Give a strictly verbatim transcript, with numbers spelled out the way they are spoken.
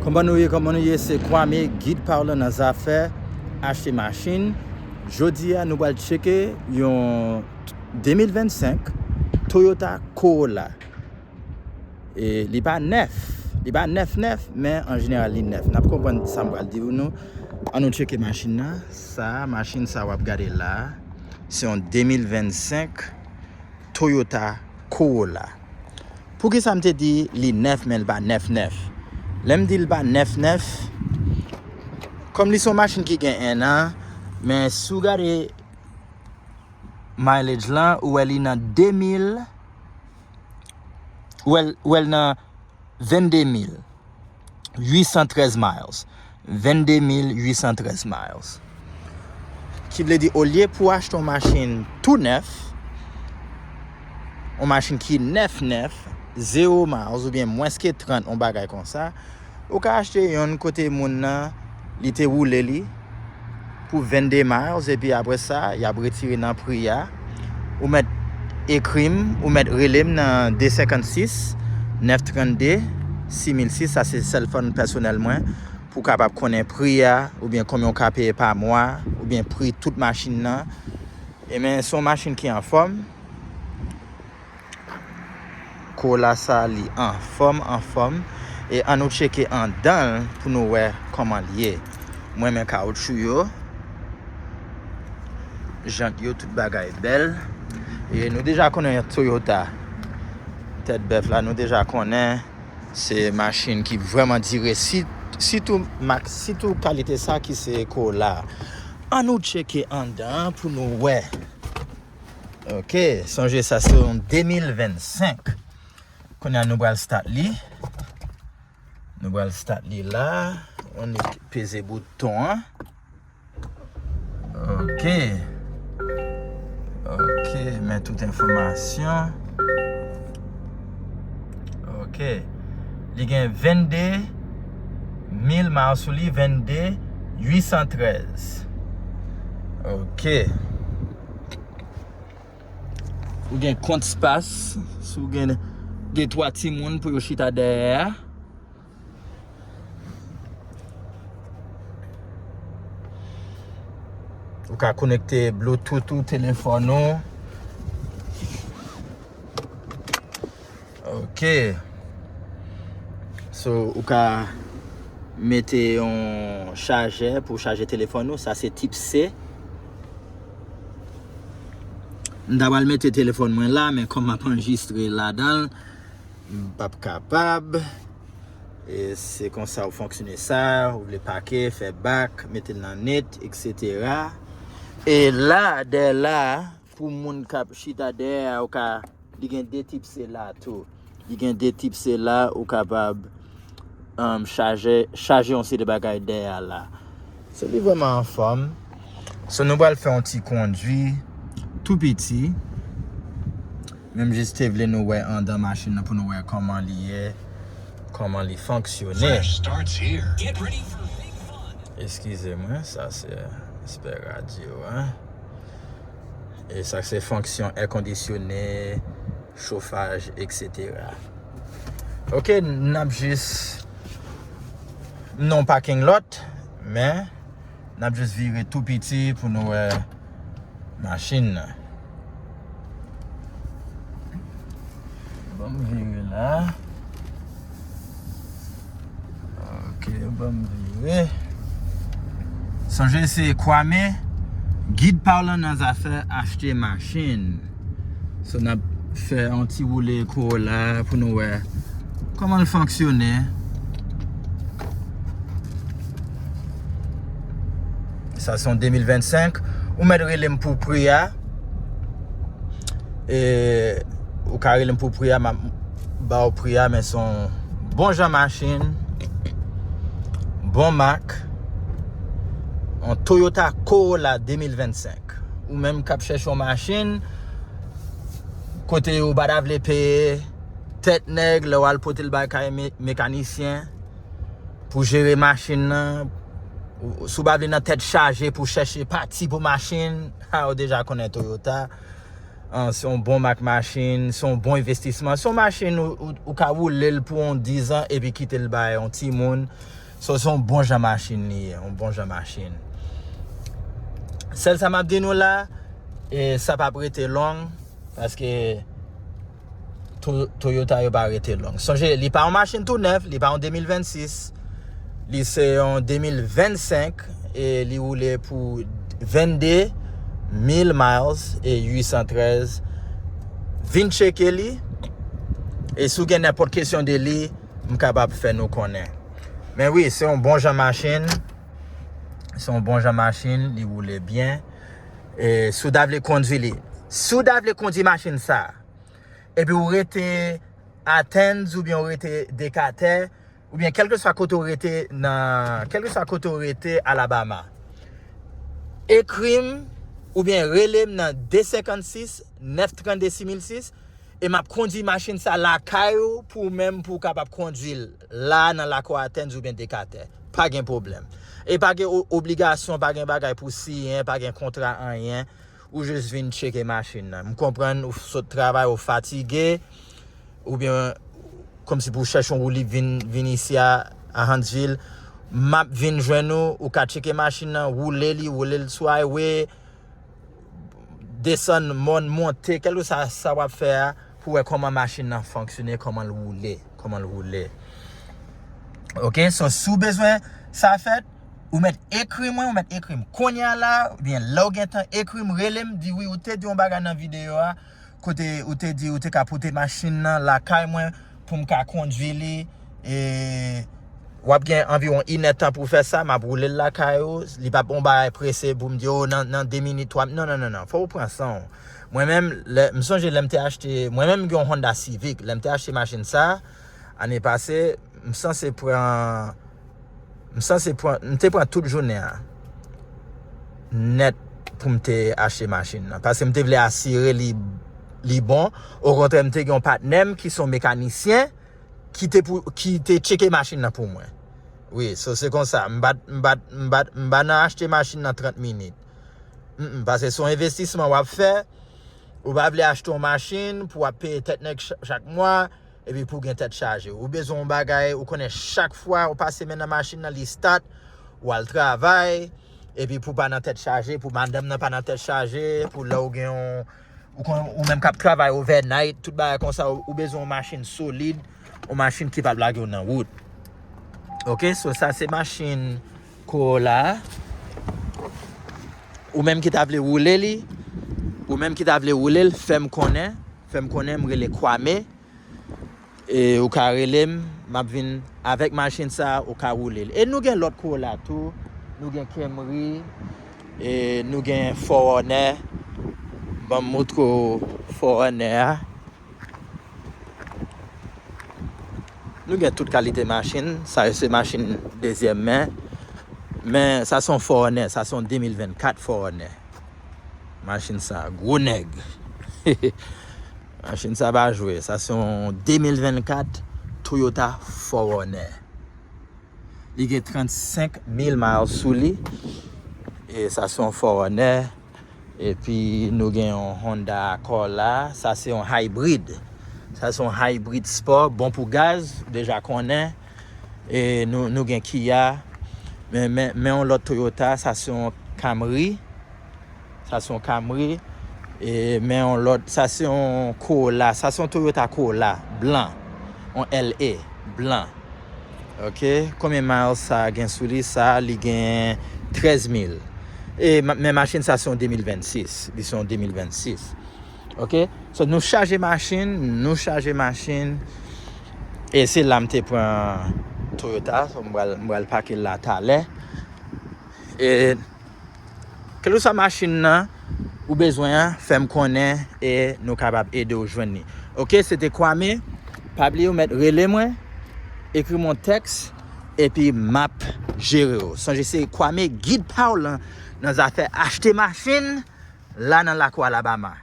Kòman nou ye, kòman nou ye? Se Kwame, gid parlan nan zafè achte machin. Jodi a, nou pral tcheke yon de mil vennsenk Toyota Corolla. E li pa nèf, li pa nèf nèf, men an jeneral li nèf. N ap konprann sa m pral di nou. An nou tcheke machin nan. Sa, machin sa w ap gade la, se yon de mil vennsenk Toyota Corolla. Poukisa m te di li nèf, men l pa nèf nèf? Lè m di l pa nèf nèf, kòm li se yon machin ki gen en an, men si w gade mileage lan, ou wè li nan de mil, ou wè l, ou wè l nan vennde mil uit san trèz miles. Vennde mil uit san trèz miles. Ki vle di, olye pou w achte yon machin tou nèf, yon machin ki nèf nèf, zewo miles oubyen mwens ke trant, yon bagay konsa, ou ka achte yonn kote moun nan, li te woule li pou vennde miles, epi apre sa, y ap retire nan pri a. Ou mèt ekri m, ou mèt rele m nan de senkannsis, nèf trannde, sis mil sis, sa se sèlfòn pèsonèl mwen, pou w kapab konnen pri a, oubyen konbyen w ka peye pa mwa, oubyen pri tout machin nan. Ebyen, se yon machin ki anfòm. Corolla sa, li anfòm, anfòm. E an nou tcheke andan l pou nou wè kòman l ye. M renmen kawotchou yo. Jant yo, tout bagay bèl. E nou deja konnen Toyota. Tèt bèf la, nou deja konnen se machin ki vrèman dire. Si, sitou mak, sitou kalite sa ki se Corolla. An nou tcheke andan pou nou wè. Ok, sonje sa se yon de mil vennsenk. Kounye a nou pral start li. Nou pral start li la. Ann peze bouton an. Ok. Ok, men tout enfòmasyon. Ok. Li gen vennde mil miles sou li, vennde uit san trèz. Ok. Ou gen kont espas, si w gen, gen twa timoun pou yo chita dèyè a. Ou ka konekte Bluetooth ou, telefòn ou. Ok. So, ou ka mete yon chajè pou chaje telefòn ou. Sa se tip C. M ta pral mete telefòn mwen la, men kòm m ap anrejistre ladan l, m p ap kapab. E se konsa ou fonksyone sa, ou vle pake, fè back, mete l nan net, et cetera. E la, dèyè la, pou moun k ap chita dèyè a, ou ka, li gen de tip C la tou. Li gen de tip C la, ou kapab, um, chaje, chaje yon seri de bagay dèyè a la. So, li vrèman anfòm. So, nou pral fè yon ti kondwi tou piti. Men m jis te vle nou wè andan machin nan pou nou wè kòman li ye, kòman li fonksyone. Eskize mwen, sa se espè radyo a. E sa se fonksyon èkondisyone, chofaj, et cetera. Ok, n ap jis nan yon paking lòt, men n ap jis vire tou piti pou nou wè machin nan. Ban m vire la. Ok, ban m vire. Sonje se Kwame, gid parlan nan zafè achte machin. So, n ap fè yon ti woule Corolla pou nou wè kòman l fonksyone. Sa se yon de mil vennsenk. Ou mèt rele m pou pri a. E, ou ka rele m pou pri a, m ap ba w pri a, men se yon bon jan machin. Bon mak. Yon Toyota Corolla de mil vennsenk. Ou menm k ap chèche yon machin, kote ou pa ta vle peye tèt nèg, lè w al pote l bay kay me-, mekanisyen pou jere machin nan, ou, si w pa vle nan tèt chaje pou chèche pati pou machin, ha, ou deja konnen Toyota. Ah, se yon bon mak machin, se yon bon envestisman. Se yon machin ou, ou, ou ka woule l pou yon diz an epi kite l bay yon timoun. So, se yon bon jan machin li ye, yon bon jan machin. Sèl sa m ap di nou la, e sa p ap rete long, paske To-, Toyota yo pa rete long. Sonje, li pa yon machin tou nèf, li pa yon de mil vennsis, li se yon de mil vennsenk, e li woule pou vennde mil miles e uit san trèz. Vin tcheke li, e si w gen nenpòt kesyon de li, m kapab fè nou konnen. Men wi, se yon bon jan machin, se yon bon jan machin, li woule byen. E si w ta vle kondwi li, si w ta vle kondwi machin sa, epi w rete Athens oubyen w rete Decatur, oubyen kèlkeswa kote w rete nan, kèlkeswa kote w rete Alabama, ekri m oubyen rele m nan de senkant sis, nèf trannde, sis mil sis, e m ap kondwi machin sa lakay ou pou ou menm pou w kapab kondwi l la nan lakou Athens oubyen Decatur. Pa gen pwoblèm. E pa gen o-, obligasyon, pa gen bagay pou siyen, pa gen kontra anyen. Ou jis vin tcheke machin nan. M konprann ou sot travay, ou fatige, oubyen kòmsi pou w chèche yon woulib vin, vin isi a, a Huntsville. M ap vin jwenn ou, ou ka tcheke machin nan, woule li, woule l sou highway, desann mòn, monte, kèlkeswa sa w ap fè a, pou w wè kòman machin nan fonksyone, kòman l woule, kòman l woule. Ok, so si w bezwen sa fèt, ou mèt ekri mwen, ou mèt ekri m kounye a la, oubyen lè w gen tan, ekri m, rele m, di wi, ou te di yon bagay nan videyo a, kote ou te di ou te ka pote machin nan lakay mwen pou m ka kondwi li, e w ap gen anviwon inèdtan pou w fè sa, m ap woule l lakay ou, li p ap yon bagay prese pou m di, o, nan, nan de minit, twa minit, non, non, non, non, fò w pran san w. Mwen menm, lè, m sonje lè m te achte, mwen menm m gen yon Honda Civic, lè m te achte machin sa, ane pase, m sanse pran, m sanse pran, m te pran tout jounen an nèt pou m te achte machin nan. Paske m te vle asire li, li bon. Okontrè, m te gen yon patnè m ki se yon mekanisyen ki te pou, ki te tcheke machin nan pou mwen. Wi, so se konsa. M pa t, m pa t, m pa t, m pa nan achte machin nan trant minit. Mm, mm, paske se yon envestisman w ap fè. Ou pa vle achte yon machin pou w ap peye tèt nèg ch-, chak mwa, epi pou w gen tèt chaje. Ou bezwen yon bagay, ou konnen chak fwa ou pase men nan machin nan, li start, w al travay, epi pou w pa nan tèt chaje, pou madanm nan pa nan tèt chaje, pou lè w gen yon, ou konn, ou menm k ap travay overnight, tout bagay konsa, ou, ou bezwen yon machin solid, yon machin ki p ap lage w nan wout. Ok, so sa se machin Corolla a. Ou menm ki ta vle woule li, ou menm ki ta vle woule l, fè m konnen, fè m konnen, m rele Kwame. E ou ka rele m, m ap vin avèk machin sa, ou ka woule l. E nou gen lòt Corolla tou, nou gen Camry, e nou gen Forerunner. Ban m montre w Forerunner a. Nou gen tout kalite machin. Sa yo se machin dezyèm men. Men sa se yon Forerunner, sa se yon de mil vennkat Forerunner. Machin sa, gwo nèg. Machin sa pa jwe. Sa se yon de mil vennkat Toyota Forerunner. Li gen trannsenk mil miles sou li. E sa se yon Forerunner. Epi nou gen yon Honda Accord la. Sa se yon hybrid. Sa se yon hybrid sport. Bon pou gaz, ou deja konnen. E nou, nou gen Kia. Men, men, men yon lòt Toyota. Sa se yon Camry. Sa se yon Camry. E men yon lòt. Sa se yon Corolla. Sa se yon Toyota Corolla. Blan. Yon L A. Blan. Ok. Konbyen miles sa gen sou li? Sa, li gen trèz mil. E ma-, men machin sa se yon de mil vennsis. Li se yon de mil vennsis. Ok. So, nou chaje machin. Nou chaje machin. E se la m te pran Toyota. So, m pral, m pral pake l la talè. E Kèlkeswa machin nan ou bezwen an, fè m konnen e nou kapab ede w jwenn li. Ok, se te Kwame. Pa bliye w mèt rele mwen, ekri m yon tèks, epi m ap jere w. Sonje se Kwame, gid pa w lan nan zafè achte machin la nan lakou Alabama.